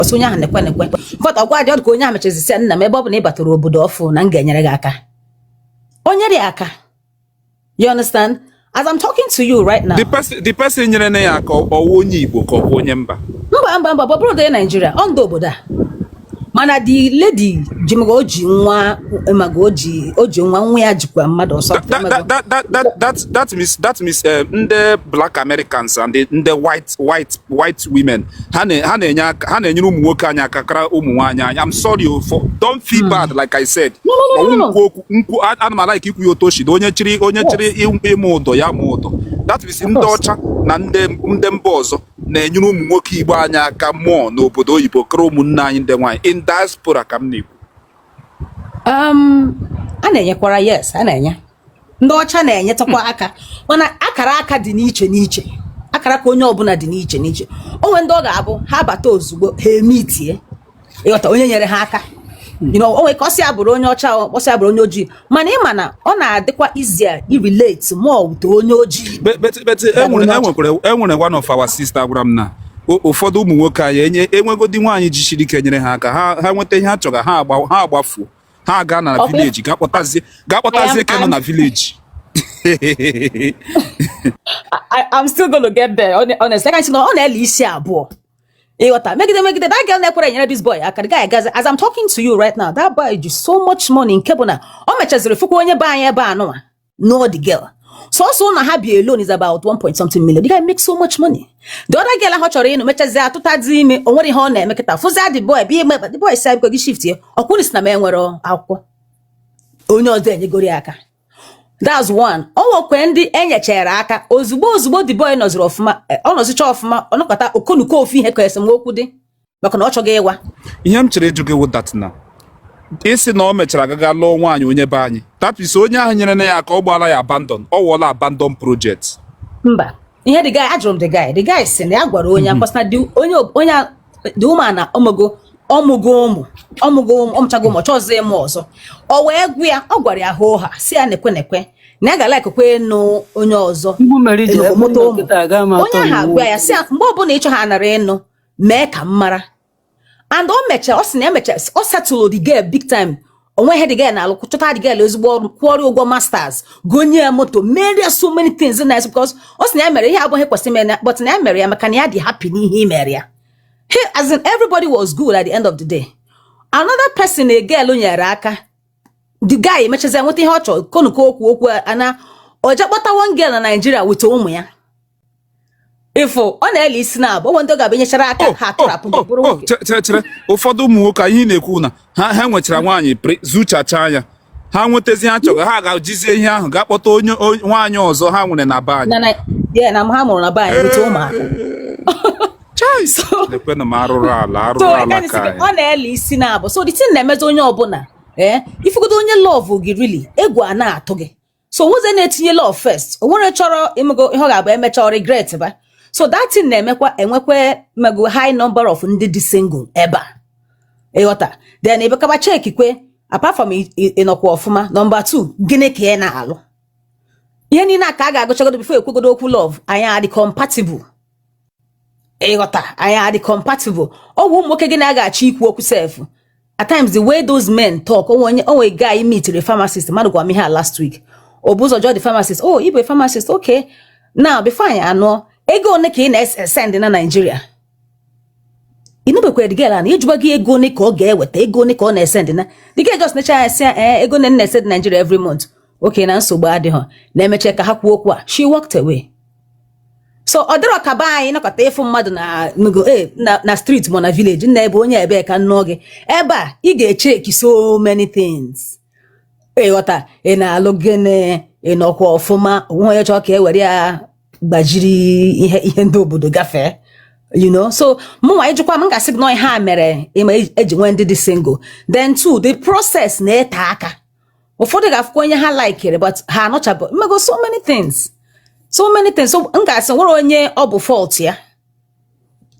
Ọsị onye ahụ nekwe nekwe but ọgwa dị ọdụ ka onye ahụ mechazisi ya, nna m, ebe ọ bụ na ị batara obodo ọfụ na m ga-enyere gị aka, o nyere ya aka. You understand? As I'm talking to you right now, The person nyere na ya aka, ọwụ onye Igbo ka ọ bụ onye mba? Mba, mba, mba, ọ bụrụ dị Naijiria, ọ ndị obodo a, mana the lady ji maga o ji nwa, maga o ji nwa, nwa ya jikwa mmadụ ọsọ. That that that that that that that means ndị Black Americans and ndị white women, ha na-enye aka, ha na-enyere ụmụ nwoke anyị aka kara ụmụ nwaanyị anyị. I'm sorry o, for don't feel bad, like I said. No, no, no, no, no. Ọwụ nkwu okwu nkwu, ana m like ikwu ya otu o si dị. Onye chịrị ịmụ ụdọ ya mụ ụdọ. That means ndị course. ọcha na ndị mba ọzọ na-enyere ụmụ nwoke Igbo anyị aka mmụọ n'obodo oyibo kara ụmụnne anyị ndị nwaanyị in diaspora ka m na-ekwu. A na-enyekwara, yes, a na-enye, ndị ọcha na-enyetakwa aka, mana akara aka dị n'iche n'iche, akara aka onye ọbụla dị n'iche n'iche. O nwere ndị ọ ga-abụ ha bata ozugbo, ha eme itie, ịghọta, onye nyere ha aka, o nwere ka ọsị ya bụrụ onye ọcha, ọsị ya bụrụ onye ojii, mana ị ma na ọ na-adịkwa easier irelate more with onye ojii But than enwere onye ọcha. Enwere one of our sister gwara m na ụfọdụ ụmụ nwoke anyị enye enwegodi nwaanyị jisiri ike nyere ha aka, ha nweta ihe ha chọga, ha agba, ha agbafuo, ha aga na village gaa kpọtazie ke nọ na village. I'm still gonna get there, honestly. Like I said, ọ na-ele isi abụọ, ịghọta, megide megide that girl na-ekwere enyere this boy aka. The guy gazi, as I'm talking to you right now, that boy ji so much money, nke bụ na o mechaziri fụkwa onye be anyị ebe anụnwa know the girl. Sọsọ ụlọ ha bi alone is about 1 point something million. The guy makes so much money. The other girl ahụ chọrọ ịnụ mechazi atụta dị ime, o nwere ihe ọ na-eme kịta, fụzia the boy bịa ime. The boy si biko gị shift ya, ọkwụrụ si na m enwere akwụkwọ, onye ọzọ enyegoro ya aka. That's one. O nwekwe ndị enyechere aka ozugbo ozugbo the boy nọziri ọfụma, ọ nọzicha ọfụma, ọ nọkọta okonuko ofu ihe ka esemokwu dị maka na ọ chọghị ịgwa. Ihe m chere ịjụ gị wụ that na ịsị na o mechara gaga lụọ nwaanyị onye be anyị, that is onye ahụ nyere na ya aka, ọ gbaala ya abandon, ọ wụọla abandon project? Mba, ihe the guy, ajụrụ m the guy, the guy sị na ya gwara onye akwasị na the onye onye the woman na ọmụgo ọmụgo ụmụ, ọmụgo ụmụ, ọmụchago ụmụ, ọ chọzie ịmụ ọzọ. O wee gwu ya, ọ gwara ya hoo ha si ya nekwe nekwe na ya ga-alaikekwe ịnụ onye ọzọ. Mgbu mere iji ịnụkwa ebe mụta nọ ụmụ. kịta aga m Onye atọ ahụ n'iwu. agwa ya si ya mgbe ọbụla ịchọ ha anara ịnụ, mee ka m mara. And o mechara, ọ sị na emecha ọ setụlụ the girl big time. Onwe ihe the girl na-alụ, chọta the girl ezigbo ọrụ, kwụọrọ ụgwọ masters, gonye ya moto, mere ya so many things nice, because ọ sị na ya mere ihe abụghị kwesịrị ime na, but na ya mere ya maka na ya dị happy n'ihe i mere ya. He, as in, everybody was good at the end of the day. Another person a girl nyere aka, the guy emechazi nweta ihe ọ chọrọ, konuko okwu okwu ana oje kpọta one girl na Nigeria with ụmụ ya. Ifo ọ na-ele isi na abụ onwe ndị ọ ga-abụ enyechara aka, ha atụrapụ gị bụrụ nwoke. Chere chere, ụfọdụ ụmụ nwoke, ihe ị na-ekwu na ha nwechara nwaanyị zụchacha ya, ha nwetazi ha chọrọ, ha ga-ejizie ihe ahụ gaa kpọta onye nwaanyị ọzọ ha nwere na be anyị. Na yeah, na ha mụrụ na be anyị weta ụmụaka. Chai! Lekwenụ m arụrụ ala arụrụ So ala ị ka anyị. Ọ na-ele isi na abụ. So the thing na-emezi onye ọbụla, ee, ifugodo onye love gị really, egwu a na-atụ gị. So onweze na-etinye love first, o nwere chọrọ imego ihe ọ ga-abụ emecha ọ regret ba. So that thing na-emekwa enwekwa mego high number of ndị dị single ebe a, ịghọta. Then ebekaba chekikwe, apart from ịnọkwa ọfụma, number two, gịnị ka ị na-alụ? Ihe niile a ka a ga-agụchagodo before ekwegodo okwu love. Anyị adị compatible, ịghọta, anyị adị compatible. Ọ bụ ụmụ nwoke gị na a ga-achọ ikwu okwu sef. At times, the way those men talk, onwe onye onwe guy meet the pharmacist, mmadụ gwa m ihe a last week. O bụ ụzọ jụọ the pharmacist, "Oh, ị bụ a pharmacist? Okay, now before anyị anụọ, ego one ka ị na-esend na Nigeria?" Ị nụbekwara the girl a na ịjụba gị ego one ka ọ ga-eweta, ego one ka ọ na-esend na. The girl just necha ya sị ya, ee, ego one m na-esend Nigeria every month. Okay, na nsogbu adịghị, na-emecha ka ha kwuo okwu a, she walked away. So ọ dịrọ ka be anyị nọkọta ịfụ mmadụ na nugo na street ma na village, nna, ebe onye ebee ka nnụọ gị. Ebe a ị ga-echeki so many things, ịghọta, ị na-alụ gịnị, ị nọkwa ọfụma, onwe onye chọọ ka e were ya gbajiri ihe ihe ndị obodo gafee. So mụnwa ịjụkwa m, ga-asị gị nọ ihe a mere ịma eji nwee ndị dị single. Then two, the process na-ete aka. Ụfọdụ ga-afụkwa onye ha likere, but ha anọchabụ mmego, so many things, so many things. So m ga-asị nwere onye ọ bụ fault ya,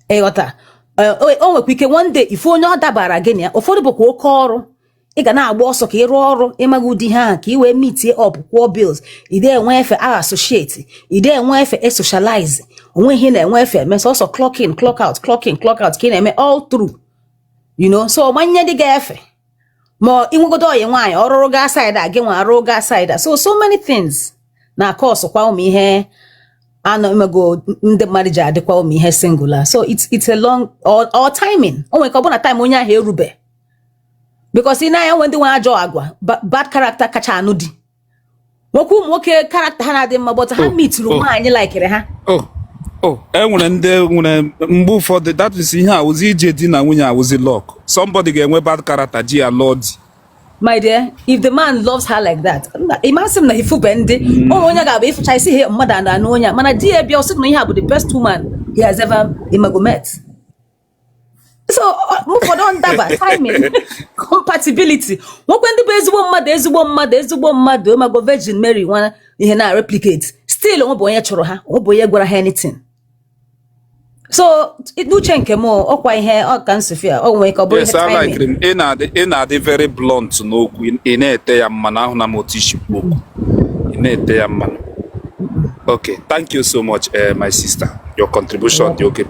ịghọta. O nwekwa ike one day ife onye ọ dabara gị na ya. Ụfọdụ bụkwa oke ọrụ, ị ga na-agba ọsọ ka ị rụọ ọrụ, ịmaghị ụdị ihe ahụ ka ị wee meet up, kwụọ bills, ide enwe efe a associate, ide enwe efe e socialize, onwe ihe na-enwe efe eme, sọsọ clock in, clock out, clock in, clock out ka ị na-eme all through. So ọmanye dị ga-efe ma ịnwegodo ọyị nwaanyị ọrụrụ gaa side a, gị nwa arụ gaa side a. So many things na cause kwa ụmụ ihe anọ emego ndị mmadụ ji adịkwa ụmụ ihe singular. So it's a long or timing. O nwere ka ọ bụ na time onye ahụ erube, because ị na-anya nwe ndị nwe ajọ agwa, bad character kacha anụ di. Nwekwa ụmụ nwoke character ha na-adị mma, but ha meeturu nwaanyị likere ha. Oh, e nwere ndị nwere mgbe ụfọdụ, that is ihe awụzi ije di na nwunye, awụzi luck. Somebody ga-enwe bad character ji ya lụọ di. My dear, if the man loves her like that, ịmasị m na ifube ndị ụmụ onye ga-abụ ịfụcha isi ihe mmadụ a na-anụ onye a, mana di ya bịa, ọ sị na ihe a bụ the best woman he has ever imago met. So ụfọdụ ndaba, timing, compatibility. Nwekwe ndị bụ ezigbo mmadụ, ezigbo mmadụ, ezigbo mmadụ, ịmago Virgin Mary nwa ihe na replicate still, onwe bụ onye chụrụ ha, onwe bụ onye gwara ha anything. So n'uche nke m, ọkwa ihe ọ ka nsofia ọ nwere ka ọ bụrụ Yes, ihe I timing. like him. Ị na-adị very blunt n'okwu. Ị na-ete ya mmanụ ahụ na m otu isi kwu okwu. Ị na-ete ya mmanụ. Okay, thank you so much, my sister. Your contribution dị okay.